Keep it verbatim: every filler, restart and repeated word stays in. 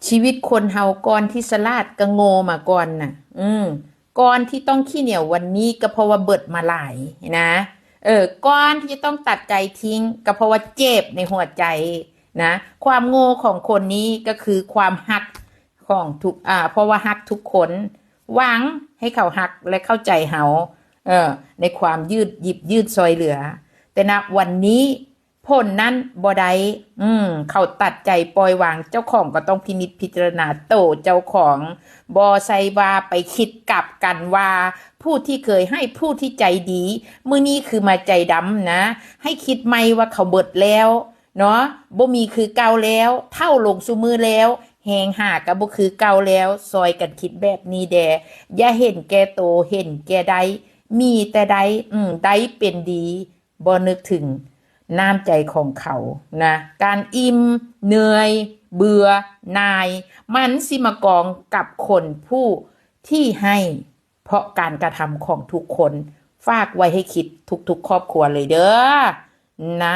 ชีวิตคนเฮาก่อนที่สลาดก็โง่มาก่อนน่ะ อืม ก่อนที่ต้องขี้เหนียววันนี้ก็เพราะว่าเบิดมาหลายนะ เออ ก่อนที่จะต้องตัดใจทิ้งก็เพราะว่าเจ็บในหัวใจนะ ความโง่ของคนนี้ก็คือความฮักของทุก อ่า เพราะว่าฮักทุกคน หวังให้เขาฮักและเข้าใจเฮา เออ ในความยืดหยิบยื่นซอยเหลือ แต่ณวันนี้ ผลนั้นบ่ได้ อืม เขาตัดใจปล่อยวาง เจ้าของก็ต้องพินิจพิจารณาโตเจ้าของ บ่ใช่ว่าไปคิดกลับกันว่า ผู้ที่เคยให้ผู้ที่ใจดี มื้อนี้คือมาใจดำนะ ให้คิดใหม่ว่าเขาเบิดแล้วเนาะ บ่มีคือเก่าแล้ว เฒ่าลงซุมื้อแล้ว แฮงหาก็บ่คือเก่าแล้ว ซอยกันคิดแบบนี้แด่ อย่าเห็นแก่โต เห็นแก่ได้ มีแต่ได้ อืม ได้เป็นดี บ่นึกถึงน้ำใจของเขานะ การอิ่ม เหนื่อย เบื่อ หน่าย มันสิมากองกับคนผู้ที่ให้ เพราะการกระทำของทุกคน ฝากไว้ให้คิดทุกๆครอบครัวเลยเด้อ นะ